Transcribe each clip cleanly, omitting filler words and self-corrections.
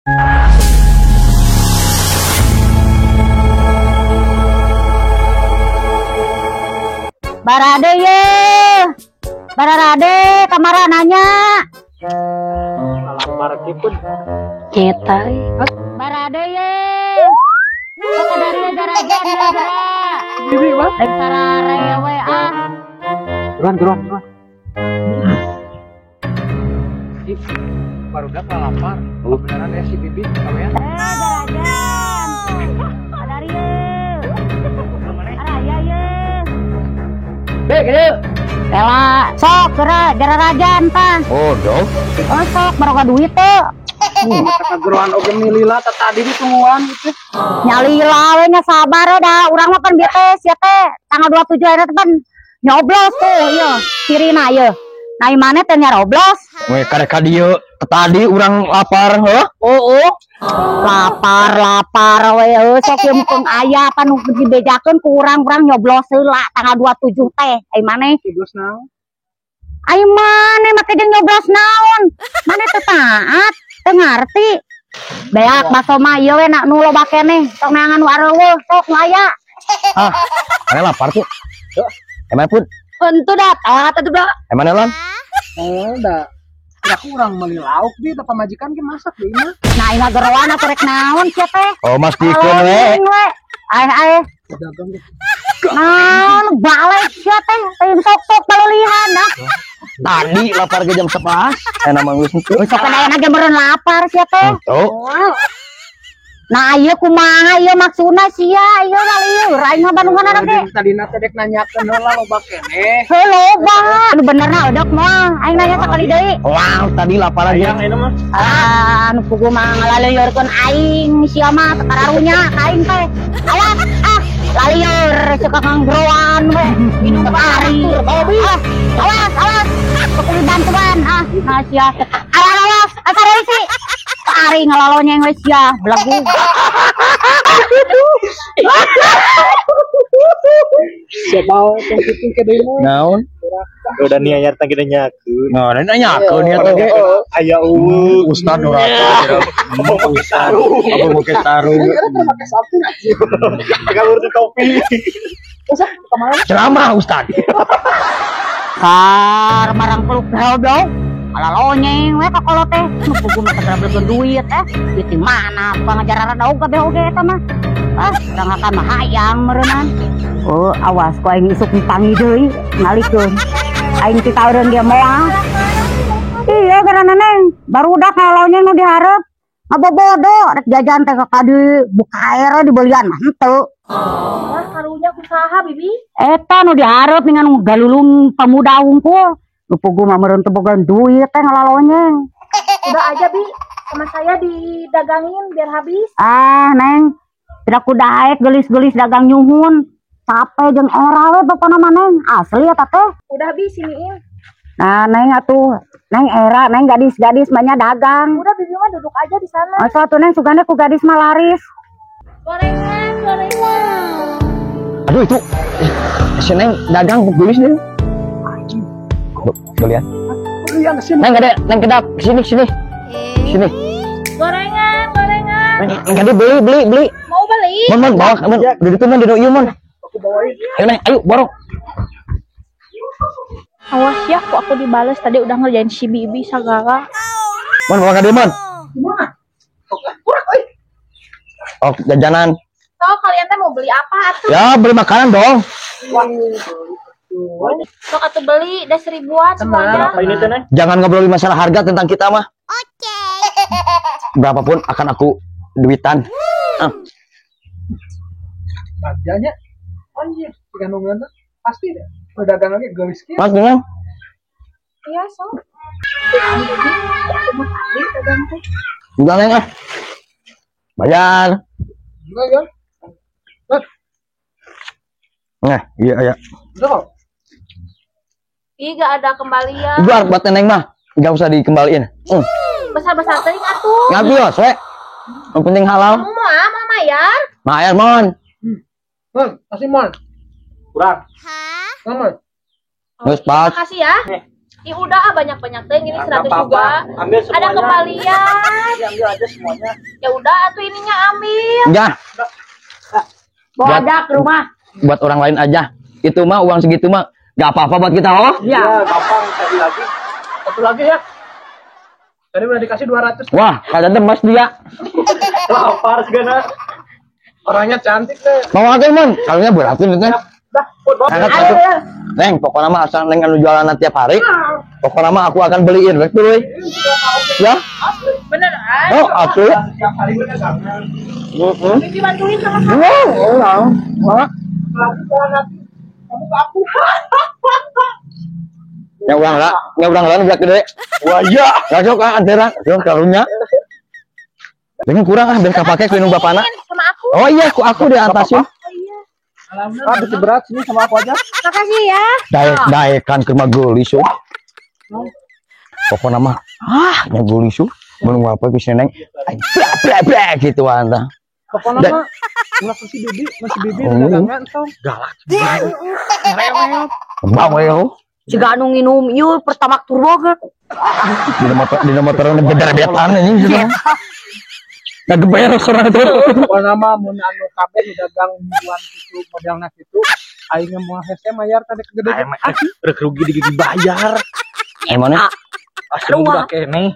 Barade ye. Barade kamara nanya. Lapar pun. Kita. Barade ye. Kok dari gara-gara. Bibi, Bang. Sarare we ah. Buruan, buruan, buruan. Ih, baru dapat lapar. Oh, beneran ya si Bibi, kamu ya? Garajan. Dari ye. Araya ye. Be, gede. Ela, sok geura jararajan tah. Oh, dong. Oh, sok baroga duit teh. Kageroan oge milila tadi ditungguan gitu. Nyalila we nya sabar da urang mah pan bieu teh sia teh tanggal 27 ayeuna teh pan nyoblos tuh ieu cirina ieu. Nah imane teh nyaroblos. We karek ka dieu tadi urang lapar heuh. Oh, oh. Lapar we heuh sok ieu mumpung aya pan nu dibejakeun ku urang-urang nyoblos heula tanggal 27 teh. Ai maneh Nyoblos naon? Ai maneh make jeung nyoblos naon? Maneh teu taat, teu ngarti. Beak baso mah ieu we nak nu loba keneh, sok neangan nu areuweuh sok nu aya. Ah, maneh lapar tuh. Emang pun? Henteu da, taat atuh da. Emang lan? Oh, da. Kira kurang meuli lauk di da pamajikan ge masak deui mah. Nah, ieu geroan atuh rek naon sia teh? Oh, mas dikeun we. Aeh aeh. Dagang ge. Naon balik sia teh, teuing sok-sok baleulihan nah. Tadi lapar ge jam 11, enak mah geus henteu. Sok aya ge meureun lapar sia teh. Henteu. Nah, ieu kumaha ieu maksudna sia ieu ngalieur aing mah Bandungan ge. Tadina teh dek nanyakeun heula loba keneh. Heuh loba. Anu benerna eudek moal. Aing nanya sakali deui. Wow, tadi lapar aja. Aing mah. Ah, anu pugu mah ngalaleuyeurkeun aing sia mah teu kararunya ka aing teh. Awas ah, lalieur suka nganggroan we. Minum ari. Ah, awas awas. Kudu bantuan ah, nah sia. Awas awas, asal sih. Ari ngalalonya yang wes ya, belagu. Siapa tong kitu ke deui mah? Naon? Udah nianyar tang kita nyakeun. Nah, nanyakeun ya teh. Aya eueuh. Ustad doraka. Ustad. Apa make sarung? Make sapu. Kalau urut topi. Usah kemana? Ceramah Ustad. Kar marang peluk goblok. Alalonyeng we ka kolot teh. Nu pugu mah teu belegeun duit eh. Duit di mana? Pangajaran daug kabeh oge eta mah. Ah, urang akan mah hayang meureunnan. Oh, awas ku aing isuk dipangi deui ngalikeun. Aing ti taureun ge moal. Iya garana neng, barudak ngalonyeng nu dihareup. Ngabobodo rek jajan teh ka kadi buka air dibelian mah henteu. Wah, karunya ku saha Bibi? Eta nu dihareup dengan galulung pemuda wungkul. Nu pugu mah meureun teu boga duit teh ngalalonyeng. Udah aja Bi, sama saya didagangin biar habis. Ah, Neng, tidak kudaek gelis-gelis dagang nyuhun. Capek jeung era we pokona mah Neng, asli eta teh. Udah Bi, siniin. Nah, Neng atuh, Neng era, Neng gadis-gadis banyak dagang. Udah Bibi mah duduk aja di sana. Oh, so atuh Neng sugane ku gadis mah laris. Gorengan, gorengan. Aduh itu si Neng dagang gelis nih. Belian. Belian sini. Neng gede, Neng kedap sini sini. Sini. Gorengan, gorengan. Neng gede beli beli beli. Mau beli? Mon mon bawa, mon. Di situ mon di ieu mon. Aku bawain. Ayo Neng, ayo borok. Awas ya, kok aku dibales tadi udah ngerjain si Bibi sagala. Mon bawa ka dieu mon. Kumaha? Kurang euy. Oh, jajanan. So, kalian teh mau beli apa atuh? Ya, beli makanan dong. Wah. Sok atuh beli, dah 1000-an semuanya. Berapa ini teh, Neng? Jangan ngobrolin masalah harga tentang kita mah. Oke. Berapapun akan aku duitan. Ah. Harganya anjir, kandungan tuh pasti deh. Pedagang lagi gelis kieu. Mas dengan? Iya, sok. Juga Neng ah. Bayar. Juga ya. Nah, iya iya. Udah kok. Ih, gak ada kembalian. Udah buat Neng mah, gak usah dikembaliin. Besar-besar teuing atuh. Ngambil we. Yang penting halal. Kamu mau ah, mau bayar? Bayar, Mon. Mon, kasih Mon. Kurang. Hah? Mon. Terus pas. Makasih ya. Ya udah banyak-banyak teh ini 100 juga. Ambil semuanya. Ada kembalian. Ya, ambil aja semuanya. Ya udah atuh ininya ambil. Enggak. Bawa aja ke rumah. Buat orang lain aja. Itu mah uang segitu mah enggak apa-apa buat kita, oh. Iya, gampang tadi lagi. Satu lagi ya. Tadi udah dikasih 200. Wah, kalian mas dia. Lapar segana. Orangnya cantik deh. Mau aja, Mon. Kalungnya berarti nih. Dah, angkat satu. Neng, pokoknya mah asal neng anu jualan tiap hari. Pokoknya mah aku akan beliin rek dulu. Ya? Beneran? Oh, asli. Tiap hari bener sama. Heeh. Dibantuin sama kamu. Wah. Kamu ke aku. Ya urang lah, ya urang lah udah gede. Wah iya, cocok ah antara, cocok karunya. Dengan kurang ah biar kapake ku indung bapana. Sama aku. Oh iya, aku di atasin. Oh iya. Ah, besi berat sini sama aku aja. Makasih ya. Daek-daekan ke mah geulis euy. Pokona mah ah nya geulis euy. Mun apa ku si Neng. Blak blak gitu anta. Pokona mah ulah si Bibi, masih Bibi dagangan tong. Galak. Rewel. Bawel. Siga anu nginum ieu pertamax turbo ge. Dina motor ngederbetan anjing gitu. Nah geber sorang itu. Pokona mah mun anu kabeh nu dagang mingguan kitu modelna kitu aing moal hese mayar tadi kegede. Rek rugi digigi bayar. Emangnya? Asli budak keneh.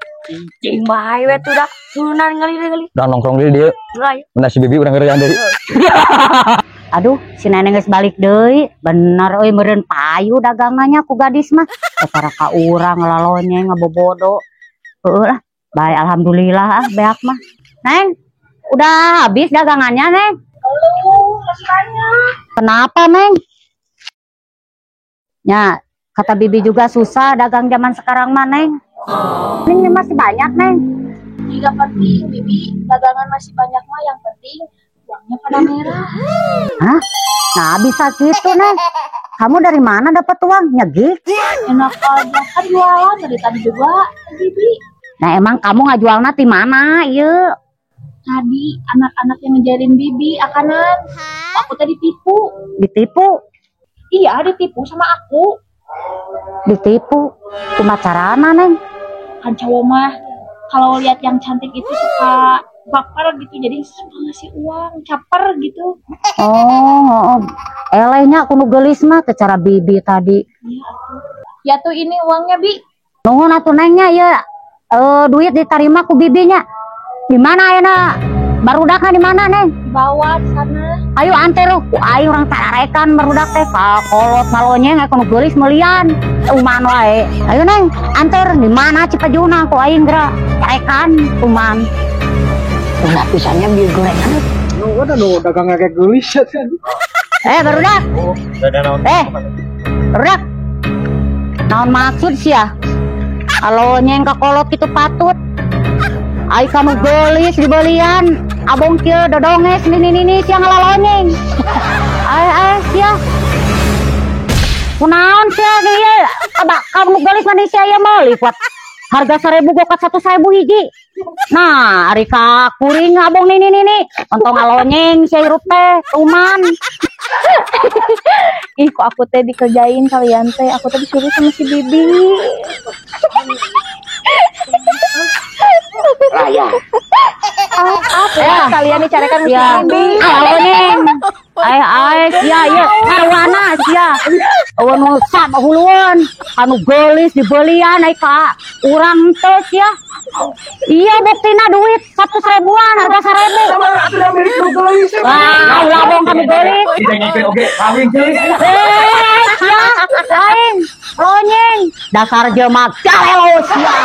Cing bae we tuh dah. Turunan ngali-ngali. Udah nongkrong deui dieu. Mana si Bibi urang ngeureun deui. Aduh, si neneng geus balik deui. Bener euy meureun payu dagangannya ku gadis mah. Perkara ka urang lalonye ngabobodo. Heueuh lah. Bae alhamdulillah ah beak mah. Neng, udah habis dagangannya, Neng? Belum, masih banyak. Kenapa, Neng? Ya, kata Bibi juga susah dagang zaman sekarang mah, Neng. Neng masih banyak, Neng. Tidak penting, Bibi. Dagangan masih banyak mah, yang penting uangnya pada merah. Hah? Nah, bisa gitu, Neng. Kamu dari mana dapat uang? Nyegik? Enak aja, kan jualan dari tadi juga, Bibi. Nah, emang kamu nggak jualnya di mana, iya? Tadi anak-anak yang ngejarin Bibi akanan. Aku tadi ditipu. Ditipu? Iya, ditipu sama aku. Ditipu? Cuma carana, Neng? Kan cowok mah kalau lihat yang cantik itu suka baper gitu, jadi suka ngasih uang, caper gitu. Oh, elehnya aku nu geulis mah secara Bibi tadi. Iya, ya tuh ini uangnya, Bi. Nuhun atuh Nengnya ya. Duit diterima ku bibinya. Di mana ayeuna? Barudakna di mana, Neng? Bawa di sana. Ayo anter ku aing urang tararekan barudak teh ka kolot malonyeng aya nu geulis meulian. Uman wae. Ayo Neng, anter di mana Cipajuna ku aing geura tarekan uman. Ulah pisannya bieu gorengan. Nu udah nu dagang kayak geulis ya. Barudak. Oh, naon. Barudak. Naon maksud sia? Kalau nyeng ka kolot itu patut. Ai kanu geulis dibelian, abong kieu dodonges nini-nini sia ngalalonyeng. Ai ai sia. Kunaon sia ieu? Abak kamu geulis mah sia ieu meuli kuat. Harga 1000 gokat 1.000 hiji. Nah, ari ka kuring abong nini-nini. Ontong ngalonyeng sia hirup teh, tuman. Ih, kok aku teh dikerjain kalian teh. Aku teh disuruh sama si Bibi. Raya. Ya, kalian dicarikan ya. si Bibi. Alonyeng. Ai ai sia ieu karwana sia. Eueun nu sama huluan, anu geulis dibelian ai ka urang teh sia. Iya buktina duit 100.000-an harga 1.000. Wah, ulah bohong kami geulis. Oke, kawin geulis. Sia, lain lonyeng. Dasar jelema galelo sia.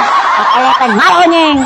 Kalau teh ngalonyeng.